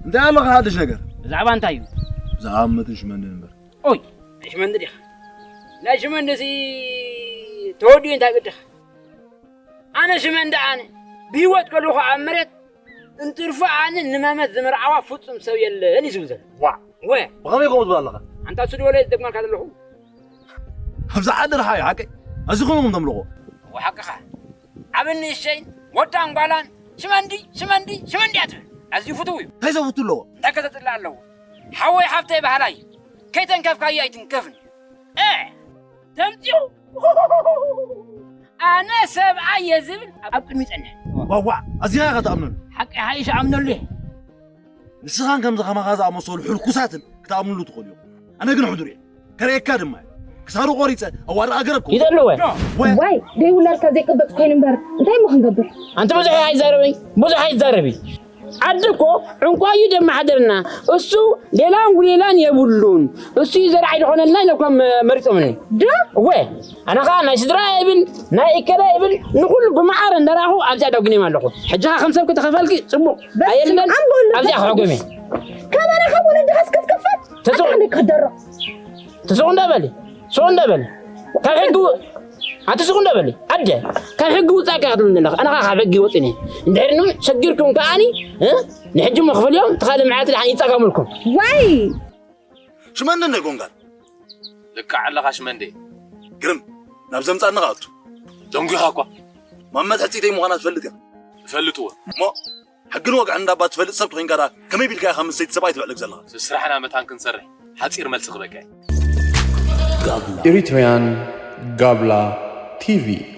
እንታይ ኣለካ ሓድሽ ነገር? ብዛዕባ እንታይ እዩ? ብዛዕባ መትን ሽመንድን እምበር። ኦይ፣ ናይ ሽመንዲ ዲኻ? ናይ ሽመንዲ ሲ ተወዲኡ እንታይ ግድኻ? ኣነ ሽመንዲ ኣነ ብህይወት ከለኹ ኣብ መሬት እንትርፎ ኣነ ንመመት ዝመርዓዋ ፍጹም ሰብ የለን እዩ ዝብል ዘሎ። ዋ፣ ወ፣ ብኸመይ ከምኡ ትብል ኣለኻ? ኣንታ እሱ ድወለ ዝደግመልካ ዘለኹ። ኣብዚ ዓዲ ረሓ እዩ ሓቀይ። ኣዚ ከምኡ ተምልኾ። ወሓቅኻ። ዓብን ንእሸይን ወዳን ጓላን ሽመንዲ ሽመንዲ ሽመንዲ እያ ትብል። ኣዝዩ ፍቱው እዩ። እንታይ ዘፍቱ ኣለዎ? እንታይ ከተጥላ ኣለዎ? ሓወይ ሓፍተይ ባህላይ ከይተንከፍካዮ ኣይትንከፍን። እ ተምፅኡ ኣነ ሰብኣይ እየ ዝብል ኣብ ቅድሚ ይፀንሕ። ዋዋ ኣዚኻ ኢኻ ትኣምነሉ። ሓቂ ሓይሽ ኣምነሉ እየ። ንስኻን ከምዚ ከማኻ ዝኣመሰሉ ሕልኩሳትን ክትኣምንሉ ትኽእሉ ኢኹም። ኣነ ግን ሕዱር እየ። ከርእየካ ድማ እየ። ክሳዱ ቆሪፀ ኣዋርድ ኣገረብኩ። ይደለወ። ወይ ደይውላድካ ዘይቅበፅ ኮይኑ እምበር እንታይ እሞ ክንገብር? ኣንቲ ብዙሕ ኣይዛረበይ ብዙሕ ኣይዛረቢ። ዓዲ እኮ ዕንቋዩ ደመሓደርና እሱ ሌላን ጉሌላን የብሉን። እሱ እዩ ዘርዓይ ዝኾነልና ኢለኳ መሪፆምኒ። ዶ? እወ ኣነ ኸዓ ናይ ስድራ ይብል ናይ እከላ ይብል ንኹሉ ብመዓረ እንዳረኣኹ ኣብዚኣ ዳጉኔም ኣለኹ። ሕጂ ኸዓ ከም ሰብ ከተኸፈልኪ ፅቡቕ ኣየለን ኣብዚኣ ክሕጎም እየ። ካባና ካብ ወለድኻስ ክትክፈል ተስቕ ኣንደ ክደሮ ተስቕ እንዳበሊ ስቕ እንዳበሊ ካብ ሕጊ ኣቲ ስቕ እንዳበሊ ኣደ ካብ ሕጊ ውፃእ ከ ክትብልኒ ኣለኻ ኣነ ኸዓ ካብ ሕጊ ወፂኒ እንድሕር ሸጊርኩም ከዓኒ ንሕጂ መኽፍልዮም ተኻሊ መዓልቲ ደሓን ይፀገሙልኩም። ዋይ ሽመንዲ እንደ ጎንጋል ልክዕ ኣለኻ ሽመንዴ። ግርም ናብ ዘምጻና ኣቱ ደንጉኻ እኳ ማመት ሕጽይተይ ምዃና ትፈልጥ እያ። እፈልጥዎ እሞ ሕግን ወግዕን እንዳባ ትፈልጥ ሰብ ኮይንካ ዳ ከመይ ቢልካ ኢኻ ምስ ሰይቲ ሰብኣይ ትብዕልግ ዘለኻ? ስራሕና መታን ክንሰርሕ ሓጺር መልሲ ክበካ Eritrean Gabla T V